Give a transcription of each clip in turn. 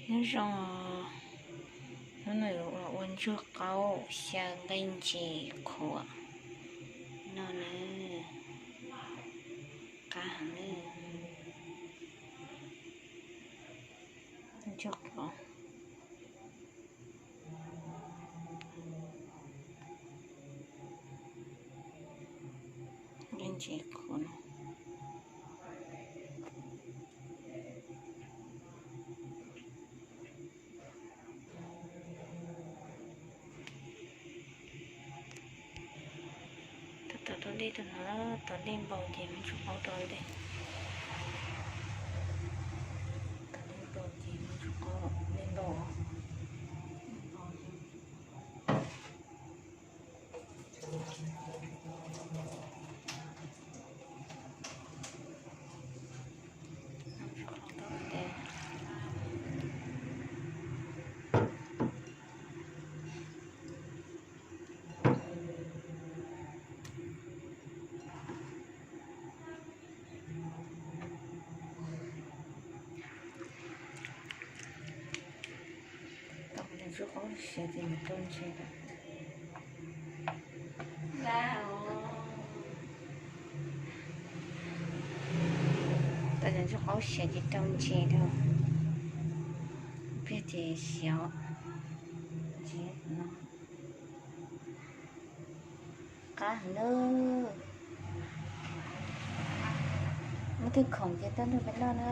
Nyob zoo, hnub no yuav ua ntsuag qaub xyaw nqaij ntses qhuav no na, qab heev na, ntsuag qaub, nqaij ntses qhuav no. Tab tom rau dej rau no, tos dej npau ces muab ntsuag qaub rau ntej. Tos dej npau ces muab ntsuag qaub, dej npau. Tau ntsuag qaub siav ces mam rau ntses. Tau cov ntsuag qaub siav ces rau ntses rau, pliag ces siav ntses no. Qab heev na. Muaj tej khoom ces tuaj nrog peb noj na.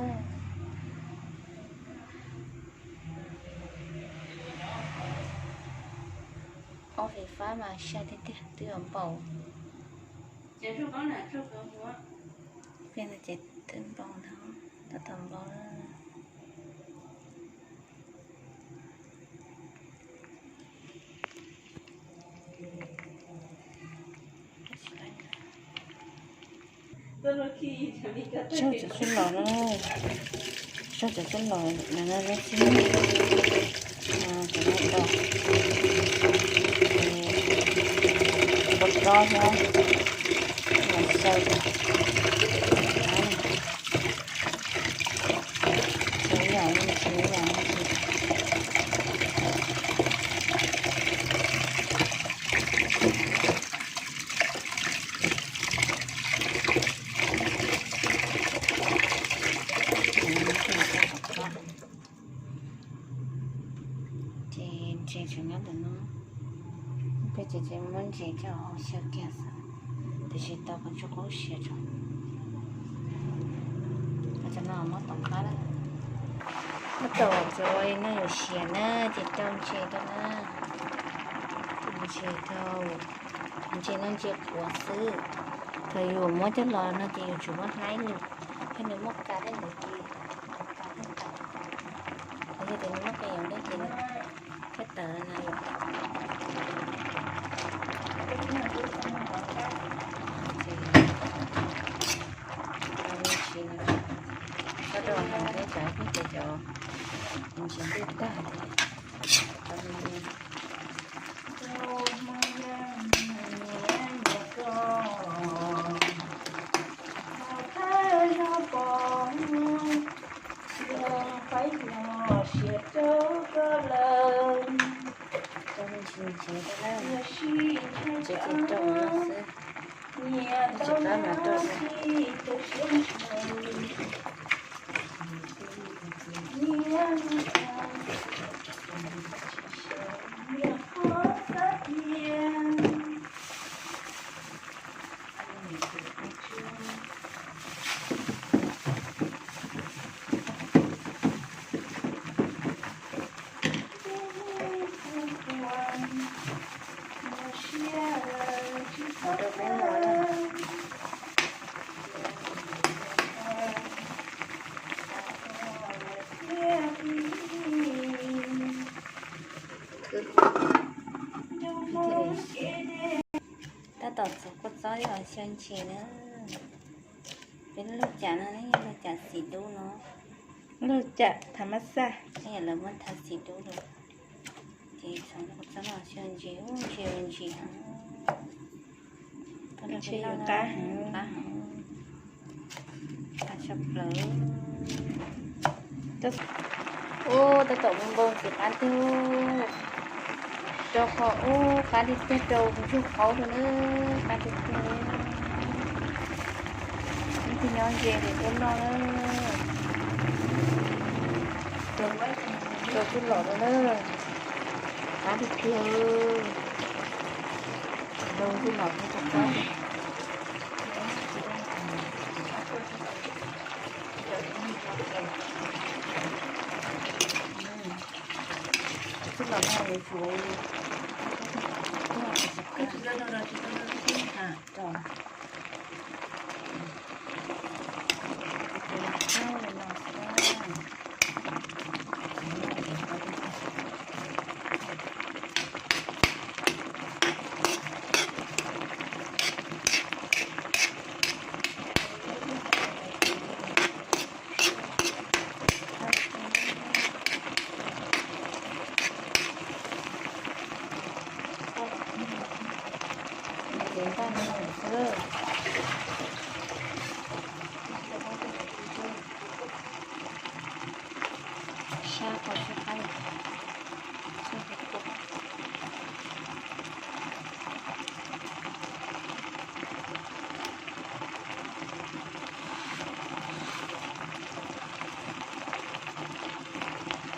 Ob fais fab mas sai tiag tiag, twb yuav npau. Peb no ces twb npau ntag, tab tom npau. Saib cov xub los no, saib cov xub los no, no txib, cov no tau, npau rov thiab, los xyaw, xyaw ib yam, xyaw ib yam. Ces ntses tseem nyob ntawm no, peb ces muab ntses coj xyaw kiag xwb, tiam sis tau cov ntsuag qaub siav tso. Cov no muab tom qab lawm. Muab tom cov no yuav siav na, ces rau ntses rau na. Ntses rau, ntses no ntses qhuav xwb. Thaum yus muab coj los no ces yus tsuas muab hlaib lug, thiab nws muaj ka dej ntawd ces, ka dej tawm. Yog tias nws muaj ka yoov dej ces nws thiaj tawm na yom. Ces tau me ntsis no, tau rau hauv peb cov, peb cov cov ntsis ntwj tag, tau me ntsis. Tau me ntsis ntsev tau na, ntsev ces rau no xwb, tsis qab mas rau xwb. Ua rau peb mov na. Tab tom txuas kua txob yog xyaw ntses na. Peb lub cam no ne yog lub cam xim dub no. Lub cam thav mab xaj. Lawv muab thav xim dub rau. Ces txuas kua txob no xyaw ntses, ntses ntsis heev. Ntses yuav qab heev, qab heev, qab tshaj plaws. Ub, tab tom npau npau ntxim qab tiag, rau qhov ub qab tiag tiag, rau ntsuag qaub rau na, qab tiag tiag. Ib tug nyob ze ces tuaj noj na. Rau txuj lom rau na, qab tiag tiag, rau txuj lom rau qab. Txuj lom no yuav tsum, koj tsis tau noj no tsis tau noj tib tib ha. Ces npaj no xwb. Sab qhov sab qaib.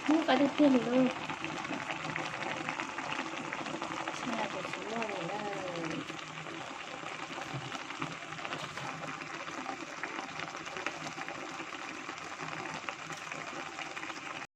Ub, qab tiag tiag li lauj.